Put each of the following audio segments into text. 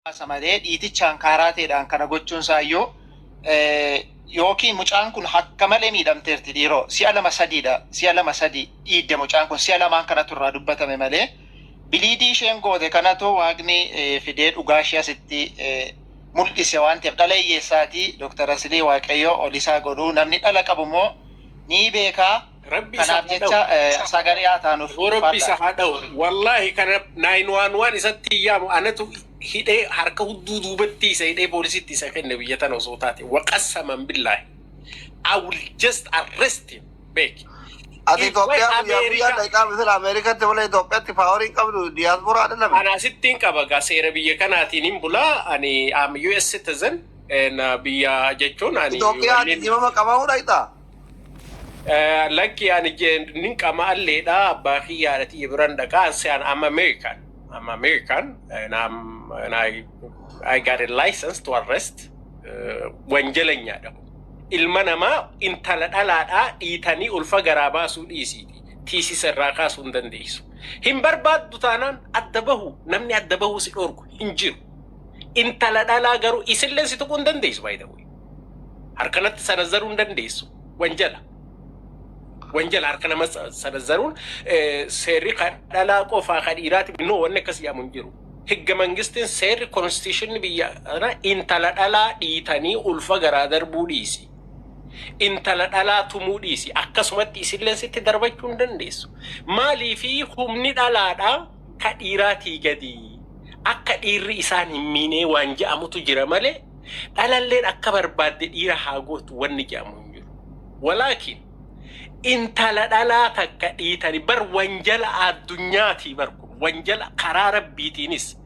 Baasa malee dhiitichaan kaaraateedhaan kana gochuun isaayyuu yookiin mucaan kun akka malee miidhamteerti. Dhiiroo, si'a lama sadiidha, si'a lama sadi dhiidde mucaan kun. Si'a lamaan kanatu irraa dubbatame malee bleedii isheen goote kanatu Waaqni fidee dhugaa ishee asitti mul'ise waan ta'eef, dhala hiyyeessaati. Dooktar Asilii, Waaqayyo ol isaa godhuu. Namni dhala qabu immoo ni beekaa. Rabbi isa Kanaaf haa jecha dha'u. Sagalee haa taanuuf. Yoo Rabbi isa ulfaadha. haa dha'u. Wallaahi, kana 911 isatti yaamu anatu hidhee, harka hudduu duubatti isa hidhee poolisitti isa kenne. Biyya tana osoo taate, waqassaman billaahi, I will just arrest him, beeki. Ati Itoophiyaa guyyaa guyyaa Ameerikaa dhaqaa misira Ameerikaatti malee Itoophiyaatti powerii hin qabdu, diyaasporaa dhalame. Ana asittiin qaba gaa, seera biyya kanaatiin hin bulaa. Ani am US citizen and biyya jechuun ani Itoophiyaa ati wanneen dhimama qabamuu dhaqxaa? Lakki, ani nin qama alleedha, abbaa kiyyaadha, tiyya biran dhaqaa. An I'm American. I'm American and I'm and I got a license to arrest. Wanjalanyaadha. Ilma namaa, intala dhalaadhaa dhiitanii ulfa garaa baasuu dhiisiiti. Tiisisa irraa kaasuu hin dandeessu. Hin barbaaddu taanaan adda bahu, namni adda bahuu si dhorku hin jiru. Intala dhalaa garuu isillee si tuquu hin dandeessu, by the way. Harkanatti sanazzaruu hin dandeessu. Wanjala. Wanjala harka nama sanazzaruun seerri kan dhalaa qofaa, kan dhiiraati no, wanni akkas jedhamu hin jiru. Higga mangistiin, seerri constitutionni biyya kanaa intala dhalaa dhiitanii ulfa garaa darbuu dhiisi. Intala dhalaa tumuu dhiisi. Akkasumatti isillee sitti darbachuu hin dandeessu. Maaliifi humni dhalaadhaa ka dhiiraatii gadi. Akka dhiirri isaan hin miinee waan je'amutu jira malee dhalalleen akka barbaadde dhiira haa gootu wanni je'amu hin jiru. Walaakin intala dhalaa takka dhiitani bar wanjala addunyaatii, bar kun wanjala karaa Rabbiitiinis,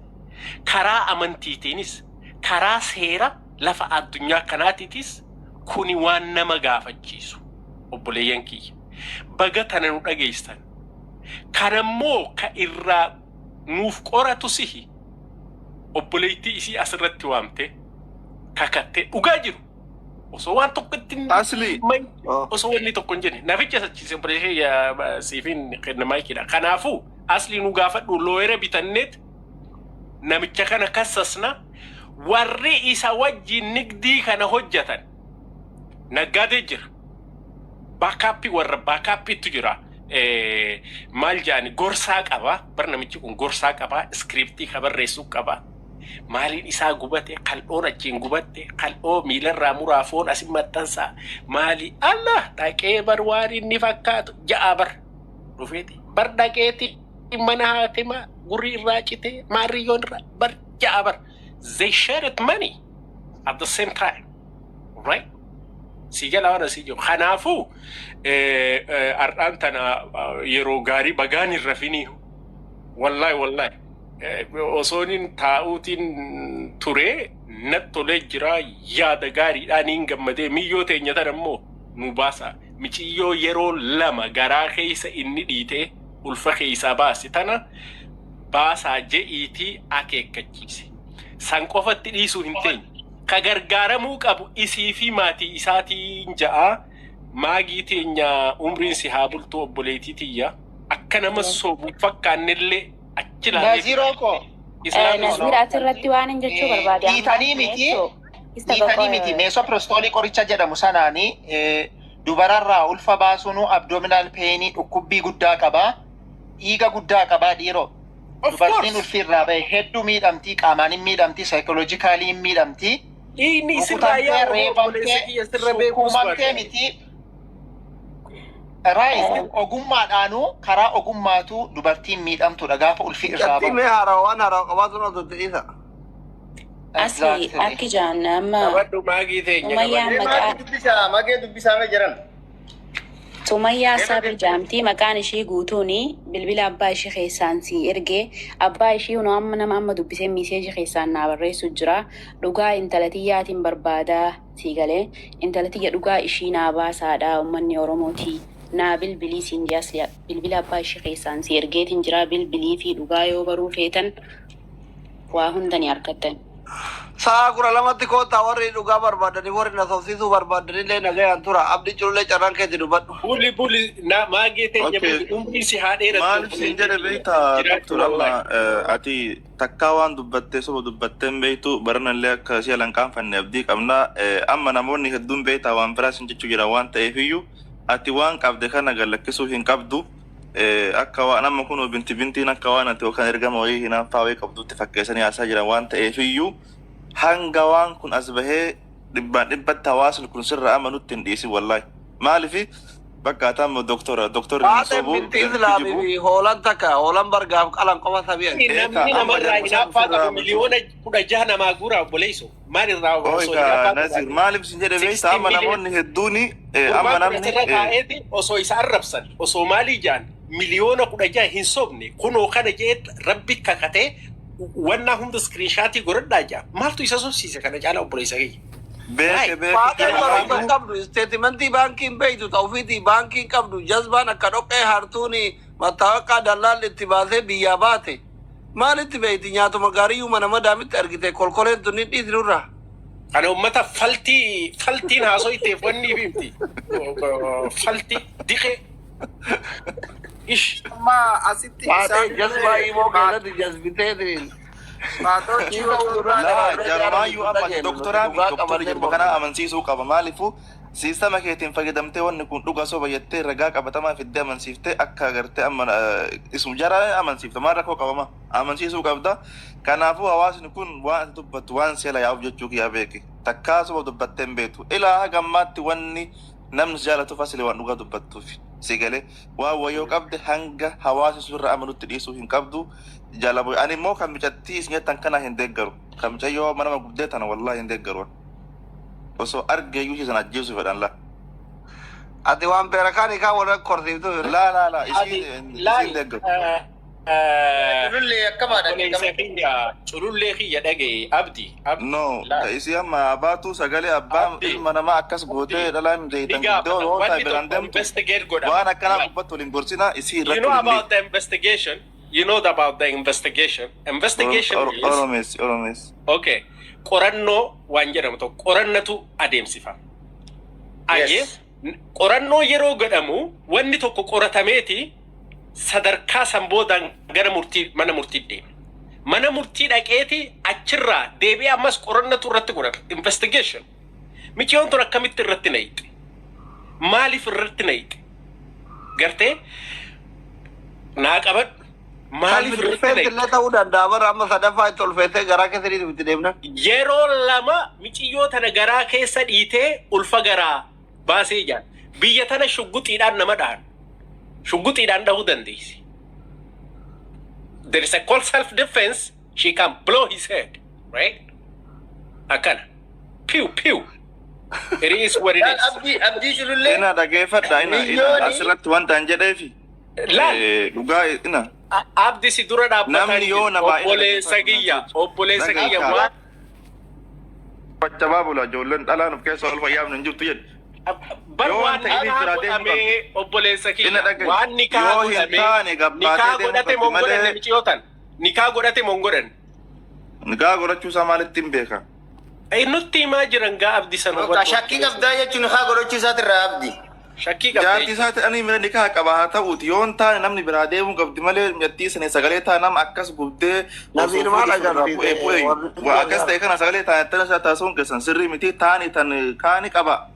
karaa amantiitiinis, karaa seera lafa addunyaa kanaatiitis kuni waan nama gaafachiisu. Obboleeyyan kiyya, baga tana nu dhageessan. Kanammoo ka irraa nuuf qoratu sihi. Obboleettii isii asirratti waamte, kakattee, dhugaa jiru osoo waan tokko itti hin Asli. Oh. osoo wanni tokko hin jenne naficha sachiise. Obboleettii siifin kenna maayikiidha. Kanaafuu Asli, nu gaafadhu. Lawyera bitanneet namicha kana kassasna. Warri isa wajjin nigdii kana hojjetan naggaadee jira. Backupii, warra backupiitu jira. Maal jedhani, gorsaa qaba. Bar namichi kun gorsaa qaba. Scriptii ka barreessuu qaba. Maaliin isaa gubate, kal'oon achiin gubatte, kal'oo miilarraa muraa, foon asin maxxansaa, maali Allah dhaqee bar waan inni fakkaatu ja'a bar dhufeeti bar dhaqeeti mana haakimaa gurri irraa cite, maarriyyoon irraa bar ja'a bar. They shared money at the same time, right? Si jala waan asii jiru. Kanaafuu har'aan tana yeroo gaarii bagaan hin rafinii. Wallaahi, wallaahi, osoon hin taa'uutiin ture natti tolee jira. Yaada gaariidhaan hin gammadee. Miyyoo teenya tana immoo nu baasa. Miciyyoo yeroo lama garaa keessa inni dhiitee ulfa keessaa baase tana baasaa je'iitii akeekkachiise. San qofatti dhiisuu hin teenye. Ka gargaaramuu qabu isii fi maatii isaatiin ja'a. Maagii teenya, umriin si haa bultu, obboleettii tiyya. Akka nama sobu fakkaannellee achi ilaalee. Naziroo koo. Islaamni Nazir, asirratti waan hin jechuu barbaade. Dhiitanii miti. Dhiitanii miti. Misoprostolii qoricha jedhamu sanaanii dubararraa ulfa baasuun abdominal painii, dhukkubbii guddaa qabaa. Dhiiga guddaa qabaa, dhiiroo. Of Dubartiin course. ulfi irraa bahe hedduu miidhamtii, qaamaan hin miidhamtii, psychologically hin miidhamtii. Dhiigni isirraa Rukutamtee, yaa'u reebamtee, obboleessa kiyya sirra beekuus sukkuumamtee baate. miti. Right, ogummaadhaanuu, karaa ogummaatu dubartiin miidhamtuudha gaafa ulfi irraa Cattii bahu. mee haarawaa, waan haarawaa qabaatu na isa. Asli akki jaan amma Qabadhu, maagii teenya, Sumayyaan qabadhu. maqaa Magee dubbisaa, magee dubbisaa mee jiran. Sumayyaa Sabir jaamtii maqaan ishii guutuuni. Bilbila abbaa ishii keessaan si ergee. Abbaa ishii hunoo amma nama amma dubbisee messageii keessaan naa barreessu jira. Dhugaa intala tiyyaatiin barbaadaa, sii galee, intala tiyya dhugaa ishii naa baasaadha, ummanni Oromootii naa bilbilii siin jaasli. Bilbila abbaa ishii keessaan si ergeetiin jira. Bilbilii fi dhugaa yoo baruu feetan waa hunda ni argattan. Sa'a 12tti koottaa, warri dhugaa barbaadanii, warri na sobsiisuu barbaadanii nagayaan tura. Abdii Culullee, carraan keetti dubbadhu. Buli buli na maagee teenya. Okay. Buli, umriin si haa dheerattu. Maaliif siin jedhe beektaa, Jiraachuu doktor, amma wallahi. ati takkaa waan dubbattee soba dubbattee hin beektu, baranallee akka si alanqaanfanne abdii qabna. Amma namoonni hedduun beektaa waan biraa sin jechuu jira waan ta'eef iyyuu ati waan qabde kana gallakkisuu hin qabdu. Akka waan amma kun binti bintiin akka waan ati yookaan ergama wayii hinaaffaa wayii qabdutti fakkeessanii haasaa jiran waan ta'eef iyyuu hanga waan kun as bahee dhibbaan dhibbatti hawaasni kun sirra amanutti hin dhiisin wallaahi. Maalifi bakka ati amma doktora, doktorri hin Baateen sobu, binti hin Islaamii kijibu. fi hoolaan takka, hoolaan bargaaf qalan qofa sabi'an. Namni Eeka amma namarraa jarma san hinaaffaa ofirraa qabu 16 miliyoona namaa guuraa, obboleessu. Maal irraa osoo Oiga hinaaffaa Nazir, qabaate? maaliif sin jedhe beektaa, 16 amma million namoonni hedduuni amma gurbaan kun namni asirra taa'eeti osoo isa arrabsan, osoo maalii jaan, 16 miliyoona hin sobne, kunoo kana jee rabbi kakatee wannaa hunda screenshot godhadhaa jaa. Maaltu isa sobsiise kana caalaa, obboleessa kiyya? Beeke beeke. Baateen barumsa hin Kanaafiyyuu qabdu, statement baankii hin beektu, ta'ufiitii baankii hin qabdu, jazbaan akka dhoqqee hartuuni mattaawaqaa dallaalli itti baasee biyyaa baate. Maalitti beekti? Nyaatuma gaariyyuu mana madaamitti argite, kolkoleen tun hin dhiisnurraa. Kana uummata faltii faltiin haasoo itteef wanni himti. Falti diqee. Ish. Amma asitti Baatee isaan jazbaa himoo keessatti jazbitee baatoo laa jarmaayyuu amma ati doktoraa mi doktorri jirma kana amansiisuu qaba. Maaliifuu siistama keetiin fayyadamtee wanni kun dhuga soba jettee ragaa qabatamaa fiddee amansiiftee akka agartee amma isum jara amansiifte, maal rakkoo qabama? Amansiisuu qabda. Kanaafuu hawaasni kun waan ati dubbattu waan seela yaa'uuf jechuu kiyyaa beeki, takkaa soba dubbattee hin beektu. Ilaa haga ammaatti wanni namni si jaalatuuf asli waan dhugaa dubbattuuf si galee waan wayyoo qabde hanga hawaasni sirra amanutti dhiisuu hin qabdu. Jala ani immoo kan micattii isin jettan kana hin deeggaru. Kan mucayyoo mana gubdee tana wallahi hin deeggaru. Osoo argee iyyuu ishee sana ajjeesuu fedhan laa. Ati waan beerakaan hiikaa warra korsiiftu. Laa laa laa, Ati isiin laal isiin deeggaru. Culullee akkamaadha. Obboleessa kiyya, Culullee kiyya, dhagaye, Abdi, Abdi. No, Laal. isii amma abaatu sagalee abbaa Abdi. ilma namaa akkas gootee Abdi. dhalaa hin deeyitan Ni guddoo gaafata. yoo ta'e Wanni biraan tokko deemtu investigate godhama. waan akkanaa gubbatti waliin gorsina isii You irratti know waliin about the investigation. You know about the investigation. Investigation is Oromeessi Oromeessi. Okay. Qorannoo waan jedhamu tokko qorannatu adeemsifama. Ayyee, qorannoo yeroo godhamu wanni tokko qoratameeti sadarkaa san boodaan gara murtii mana murtii deema. Mana murtii dhaqeeti achirraa deebi'ee ammas qorannatu irratti godhama. Investigation. Miciyoon tun akkamitti irratti nayxe? Maaliif irratti nayxe? Gartee naa qabadhu. Maaliif irratti Salfifeetti nayxe? illee ta'uu danda'a, bara amma sadaffaa itti olfeessee garaa keessatti itti deemna. Yeroo lama miciyyoo tana garaa keessa dhiitee ulfa garaa baasee jaan. Biyya tana shugguxiidhaan nama dhahan. Shugguxiidhaan dhahuu dandeessi. There is a called self defense. She can blow his head, right? Akkana. Pew pew. It is what it is. Abdii, Abdii Culullee. Ina dhageeffadha, ina ina Miliyoonii- asirratti wanta hin jedheefi. Laal. Dhugaa ina. Abdi si dura dhaabbataa Namni yoo jiru. namaa ina Obboleessa dhaggeeffatu kiyya. Obboleessa kiyya Dhagaa. waan Faccabaa bula ijoolleen dhalaan of keessa ol fayyaaf hin jirtu jedhe. Bar Yoo waan wanta inni nikaa biraa deemuu godhamee, obboleessa Ina kiyya, dhagaye. waan nikaa Yoo hin godhamee taane gabbaatee nikaa deemuu godhate qabdi moo hin godhanne malee miciyootan, nikaa godhate moo hin godhanne? Nikaa godhachuu isaa maalitti hin beeka? Nutti himaa jiran gaa, Abdi sana Bakka shakkii qabdaa jechuun haa godhachuu isaatirraa, Abdi. Shakkii Jaartii qabdee. isaa ta'anii mira nikaa qaba haa ta'uuti. Yoo hin taane namni biraa deemuu qabdi malee micattii sana sagalee ta'a nama akkas gubdee Nabiin osoo maal fuudhii irraa bu'ee agarsiise? bu'ee Warri waa akkas ta'e kana sagalee ta'a ittana isaa taasisuun keessan sirrii miti taani tan kaani qaba.